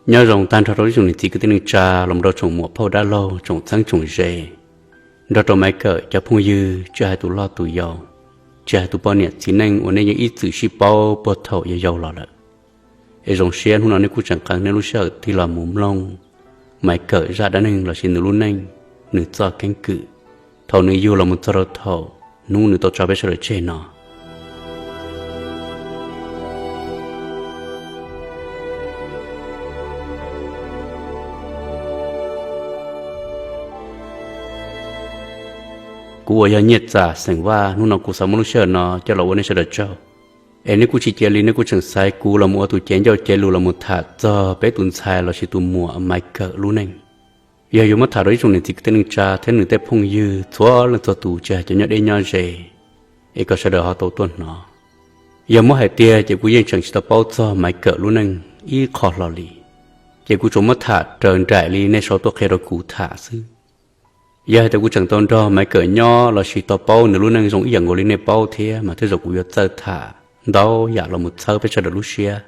Nyob zoo tag nrho rau ib tsoom niam txiv kwv tij neej tsa los mus rau tsoom muam phauj dab laug tsoom txheeb tsoom ze, nrog rau Maiv Kawm cov phooj ywg tsis hais tus loj tus yau, tsis hais tus poj niam txiv neej uas nej yeej ib txwm sib paub puag thaum yau yau los lawm. Es zoo siab hnub no nej kuj tseem qee nej lub sij hawm tig los mus mloog Maiv Kawm zaj dab neeg lossis nws lub neej, nws txoj keeb kwm, thaum nws yug los mus txog rau thaum hnub nws tau tso peb sawv daws tseg no. Kuv uas yog Nyiaj Txam xeem Vaj, hnub no kuv xav muab lub sij hawm no coj los ua nej sawv daws tsaug. Es nej kuj tsis cia li, nej kuj tseem xaiv kuv los mus ua tus cev ncauj cev lus los mus tham txog peb tus ntxhais lossis tus muam Maiv Kawm lub neej. Yog yuav muab tham rau ib tsoom niam txiv kwv tij neej tsa thiab nws tej phooj ywg txhua leej txhua tus tsis hais cov nyob deb nyob ze, es kom sawv daws ho tau tuaj hnov. Yog muab hais tiag ces kuv yeej tseem tsis tau paub txog Maiv Kawm lub neej ib qho hlo li, ces kuv tsuas muab tham raws nraim li nej sau tuaj qhia rau kuv tham xwb. Yog hais tias kuv tseem tau nrog Maiv Kawm nyob lossis tau paub nws lub neej zoo ib yam nkaus li nej paub thiab mas tej zaum kuv yuav txawj tham ntau yam los mus txhawb peb sawv daws lub siab,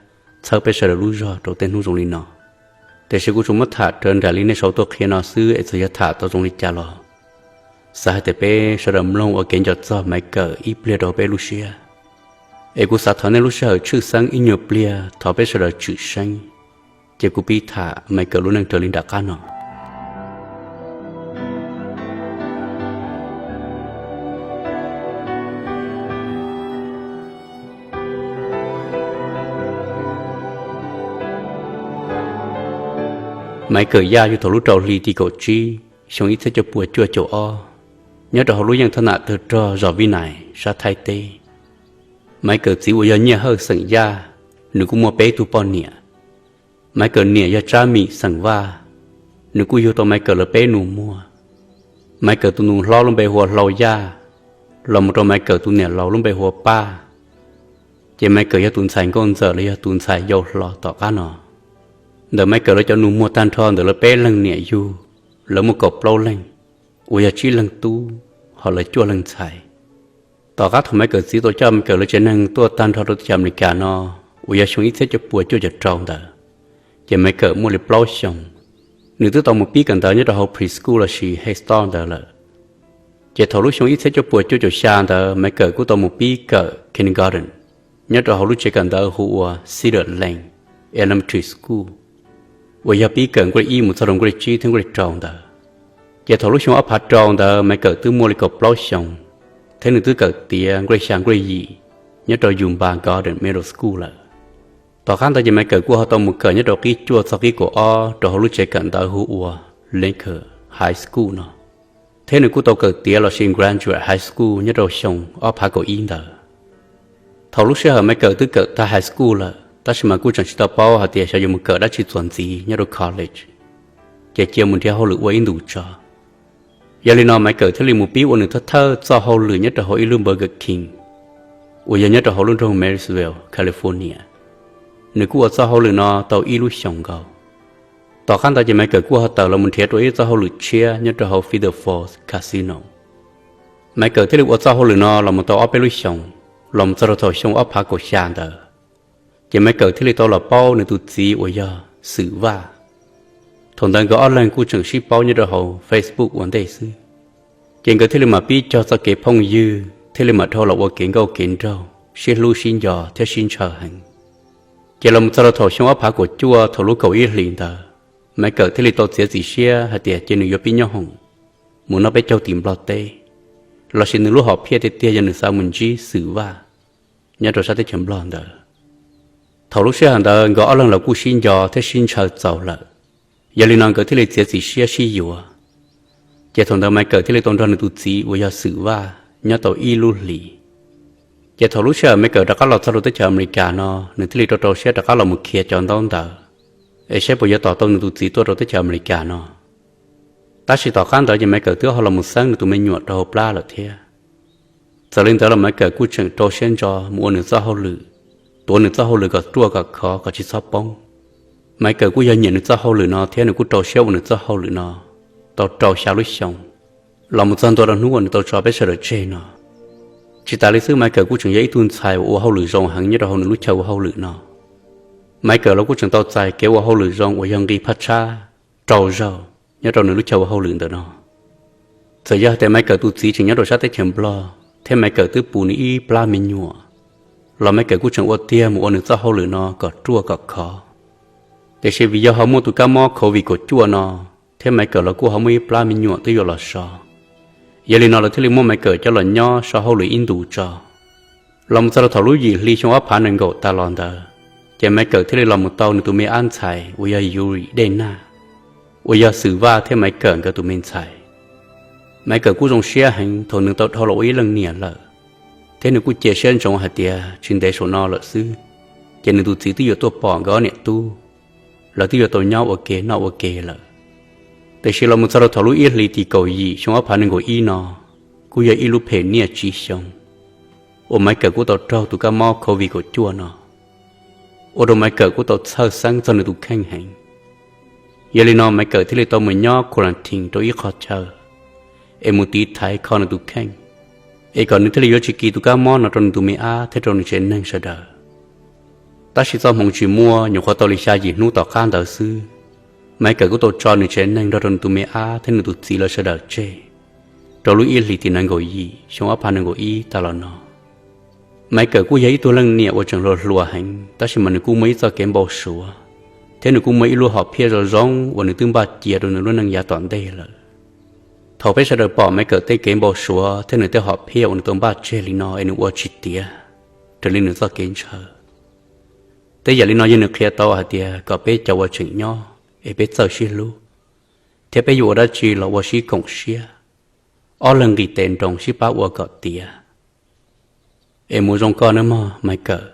txhawb peb sawv daws lub zog rau tej hnub zoo li no. Tiam sis kuv tsuas muab tham raws nraim li nej sau tuaj qhia no xwb, es txawm yog tham tau zoo li cas los xav hais tias peb sawv daws mloog ua kev nco txog Maiv Kawm ib pliag rau peb lub siab. Es kuv xav thov nej lub sij hawm tshwj xeeb ib nyuag pliag, thov peb sawv daws tshwm seeb, ces kuv pib tham Maiv Kawm lub neej raws li nram qab no. Maiv Kawm Yaj yug thaum lub rau hli tim kaum tsib xyoo ib txhiab cuaj puas cuaj caum ob, nyob rau hauv lub yeej thoj nam tawg rog zos Vib Nais sab Thaib teb. Maiv Kawm txiv uas yog Nyiaj Hawj xeem Yaj, nws kuj muaj peb tug poj niam. Maiv Kawm niam yog Tsab Mim xeem Vaj, nws kuj yug tau Maiv Kawm lawv peb nus muag. Maiv Kawm tus nus hlob lub npe hu ua Hlau Yaj, los mus rau Maiv Kawm tus niam laus lub npe hu ua Paj. Ces Maiv Kawm yog tus ntxhais nkauj ntxawm los yog tus ntxhais yau hlo tom qab no. Ntawm Maiv Kawm lawv cov nus muag tag nrho ntawm lawv peb leeg niam yug, lawv muaj kaum plaub leeg, uas yog tsib leeg tub, ho lawv cuaj leeg ntxhais. Tom qab thaum Maiv Kawm txiv tau coj Maiv Kawm lawv tsev neeg tuaj tag nrho rau teb chaws Amelikas no, uas yog xyoo ib txhiab cuaj puas cuaj caum rau ntawd, ces Maiv Kawm muaj li plaub xyoos. Nws twb tau mus pib kawm ntawv nyob rau hauv preschool lossis Head Start ntawd lawm. Ces thaum lub xyoo ib txhiab cuaj puas cuaj caum xya ntawd Maiv Kawm kuj tau mus pib kawm kindergarten nyob rau hauv lub tsev kawm ntawv hu ua Cedar Lane Elementary School, uas yog pib kawm nkuaj ib mus txog rau nkuaj tsib thiab nkuaj rau ntawd. Ces thaum lub xyoo ob phav rau ntawd Maiv Kawm twb muaj li kaum plaub xyoos, thiab nws twb kawm tiav nkuaj xya nkuaj yim nyob rau Yumba Garden Middle School lawm. Tom qab ntawd ces Maiv Kawm kuj ho tau mus kawm nyob rau qib cuaj txog qib kaum ob rau hauv lub tsev kawm ntawv hu ua Lincoln High School no, thiab nws kuj tau kawm tiav lossis graduate high school nyob rau xyoo ob phav kaum ib ntawd. Thaum lub sij hawm Maiv Kawm twb kawm tag high school lawm, tab sis mas kuj tseem tsis tau paub hais tias xyov yuav mus kawm dab tsi txuas ntxiv nyob rau college, ces cia mus nrhiav hauj lwm ua ib ntus tso. Yog li no Maiv Kawm thiaj li mus pib ua nws thawj thawj txoj hauj lwm nyob rau hauv ib lub Burger King, uas yog nyob rau hauv lub nroog Marysville, California. Nws kuj ua txoj hauj lwm no tau ib lub xyoos nkaus. Tom qab ntawd ces Maiv Kawm kuj ho tawm los mus nrhiav rau ib txoj hauj lwm tshiab nyob rau hauv Cedar Falls Casino. Maiv Kawm thiaj li ua txoj hauj lwm no los mus tau ob peb lub xyoos, los mus txog rau thaum xyoo ob phav kaum xya ntawd, ces Maiv Kawm thiaj li tau los paub nws tus txiv uas yog Xwm Vaj. Thaum ntawd nkawd ob leeg kuj tseem sib paub nyob rau hauv Facebook ua ntej xwb. Ces nkawd thiaj li mam pib cog txoj kev phooj ywg, thiaj li mam dhau los ua kev nkauj kev nraug, sib hlub sib nco thiab sib ntshaw heev. Ces los mus txog rau thaum xyoo ob phav kaum cuaj thaum lub kaum ib hlis ntawd, Maiv Kawm thiaj li tau txiav txim siab hais tias cia nws yuav pib nyob hoom, mus noj peb caug tim Nplog teb, lossis nws lub hom phiaj tiag tiag yog nws xav mus ntsib Xwm Vaj nyob rau sab teb chaws Nplog ntawd. Thaum lub sij hawm ntawd nkawd ob leeg los kuj sib nco thiab sib ntshaw txaus lawm, yog li no nkawd thiaj li txiav txim siab sib yuav. Ces thaum ntawd Maiv Kawm thiaj li tau nrog nws tus txiv uas yog Xwm Vaj nyob tau ib lub hlis. Ces thaum lub sij hawm Maiv Kawm rov qab los txog rau teb chaws Amelikas no, nws thiaj li rau rau siab rov qab los mus khiav cov ntaub ntawv, es saib puas yuav tom tau nws tus txiv tuaj rau teb chaws Amelikas no. Tab sis tom qab ntawd ces Maiv Kawm twb ho los mus xeeb nws tus me nyuam rau hauv plab lawm thiab. Txawm li ntawd los Maiv Kawm kuj tseem rau siab ntso mus ua nws txoj hauj lwm, tuav nws txoj hauj lwm kom ruaj kom khov kom tsis txhob poob. Maiv Kawm kuj yog nyiam nws txoj hauj lwm no thiab nws kuj rau siab ua nws txoj hauj lwm no tau rau xya lub xyoo, los mus txog ntua rau hnub uas nws tau tso peb sawv daws tseg no. Tsis tas li xwb Maiv Kawm kuj tseem yog ib tug ntxhais uas ua hauj lwm zoo heev nyob rau hauv nws lub chaw ua hauj lwm no. Maiv Kawm los kuj tseem tau txais kev ua hauj lwm zoo uas yog nqi phaj tshab rau zaug nyob rau nws lub chaw ua hauj lwm ntawm no. Txawm yog hais tias Maiv Kawm tus txiv tseem nyob rau sab teb chaws Nplog thiab Maiv Kawm twb pum nws ib plab me nyuam, los Maiv Kawm kuj tseem ua tiag mus ua nws txoj hauj lwm no kom ruaj kom khov. Tiam sis vim yog ho muaj tus kab mob covid kaum cuaj no, thiab Maiv Kawm los kuj ho muaj ib plab me nyuam twb yuav los so. Yog li no lawv thiaj li muab Maiv Kawm coj los nyob so hauj lwm ib ntus tso. Los mus txog rau thaum lub yim hli xyoo ob phav nees nkaum tas los ntawd, ces Maiv Kawm thiaj li los mus tau nws tus me ab ntxhais uas yog Yus Ris Dej Nag, uas yog Xwm Vaj thiab Maiv Kawm nkawd tus me ntxhais. Maiv Kawm kuj zoo siab heev thaum nws tau dhau los ua ib leej niam lawm, thiab nws kuj cia siab ntsoov hais tias tsis ntev saum no lawm xwb, ces nws tus txiv twb yuav tuaj pom nkawd ob niam tub, lawv twb yuav tau nyob ua ke noj ua ke lawm. Tiam sis los mus txog rau thaum lub ib hlis tim kaum yim xyoo ob phav nees nkaum ib no, kuj yog ib lub phem niaj tsis xyoo uas Maiv Kawm kuj tau raug tus kab mob covid kaum cuaj no, ua rau Maiv Kawm kuj tau txhawj xeeb txog nws tus kheej heev. Yog li no Maiv Kawm thiaj li tau mus nyob quarantine rau ib qho chaw, es mus tiv thaiv kho nws tus kheej, es kom nws thiaj li yuav tsis kis tus kab mob no rau nws tus me ab thiab rau nws tsev neeg sawv daws. Tab sis txoj hmoov tsis muaj, nyuam qhuav tau li xya yim hnub tom qab ntawd xwb, Maiv Kawm kuj tau tso nws tsev neeg nrog rau nws tus me ab thiab nws tus txiv lawv sawv daws tseg rau lub ib hlis tim nees nkaum yim xyoo ob phav nees nkaum ib tas los no. Maiv Kawm kuj yog ib tug leej niam uas tseem hluas hluas heev, tab sis mas nws kuj muaj ib txoj kev npau suav, thiab nws kuj muaj ib lub hom phiaj zoo zoo uas nws twb npaj cia rau nws lub neej yav tom ntej lawm. Thaum peb sawv daws pom Maiv Kawm tej kev npau suav thiab nws tej hom phiaj uas nws tau npaj tseg li no es nws ua tsis tiav raws li nws txoj kev ntshaw. Tej yam li no yog nws qhia tau hais tias kom peb cov uas tseem nyob es peb txawj sib hlub, thiab peb yuav ua dab tsi los ua sib koom siab, ob leeg nqis tes nroos sib pab ua kom tiav. Es mus zoo koj nawb mog Maiv Kawm.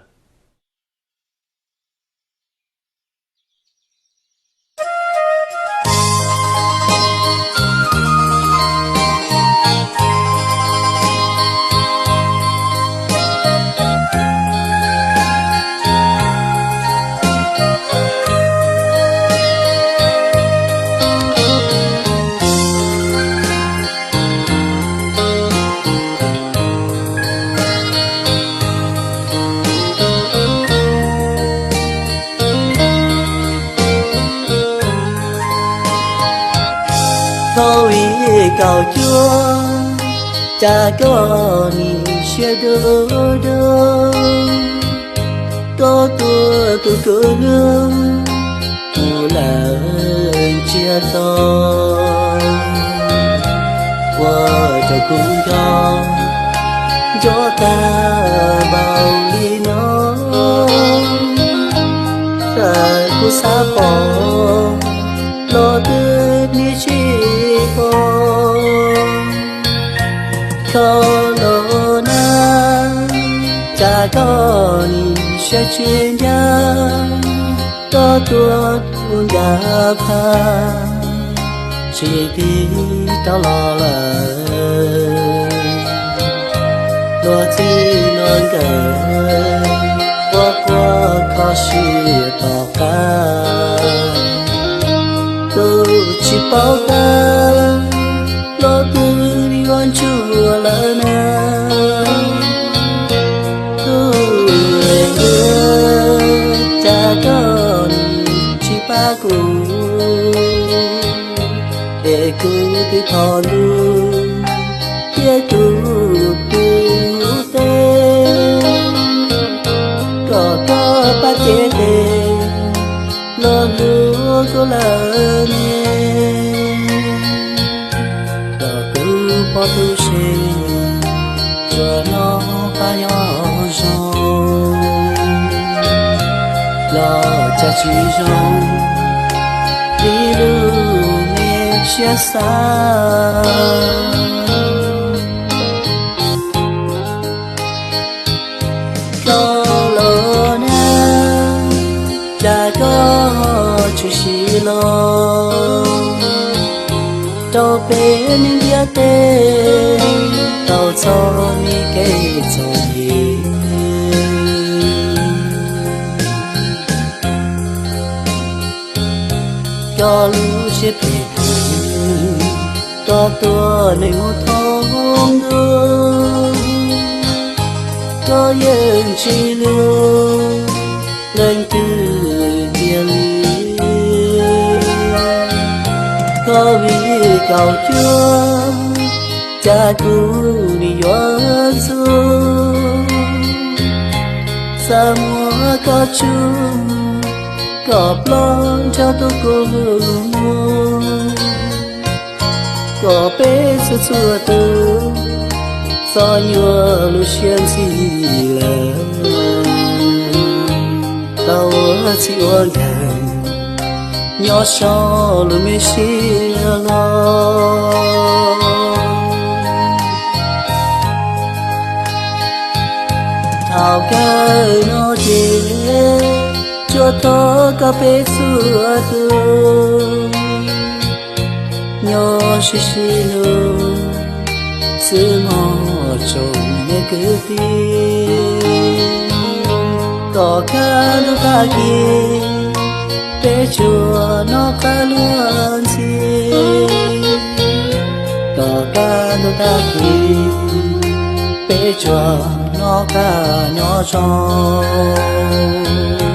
Thaum ib kaum cuaj, cas koj nim siab dub dub, koj tuaj tu kuv hlub, kuv lawm ntsiag to. Ua rau kuv nco, nco tag npaum li no, txawm kuv xav pom los twb nim tsis pom. Koj los na, cas koj nim siab tsis ncaj, koj tuaj kuv ncav phaj, tsis tig rov los lawm. Luag txij luag nkawm, quaj quaj kho siab tom qab. Tus tsis paub kawg, los twb yuav ntsuag lawm na. Tus es, cas koj tsis pab kuv, es kuv twb thov lub thiab kuv twb teb, kom koj pab cev tes los hlub kuv lawm ne. Kom kuv pom tu se, tsuas nyob pab nyob zoo, los cas tsis zoo li lub me siab xav. Koj los na, cas koj tshwm sim los rau peb neeg ntiaj teb, tau txog me kev txom nyem. Koj lub siab phem khwv, koj tua neeg mus thoob ntuj, koj yeej tsis hlub leej twg Kaum cuaj, cas kuv nim yuav ntxub, xav muab koj tsuj, kom plaub nrog rau kuv mus, kom peb txhua txhua tus txo nyuag lub siab ntxhi lawm. Tau ua txij ua nkawm nyob saum lub me sij hawm los. Thaum kawg no ces tsuas thov kom peb txhua tus nyob sib sib hlub xwb mog tsoom me kwv tij. Tom qab ntuj tag kis peb tsuas noj qab luag ntxhi, tom qab ntuj tag kis peb tsuas noj qab nyob zoo.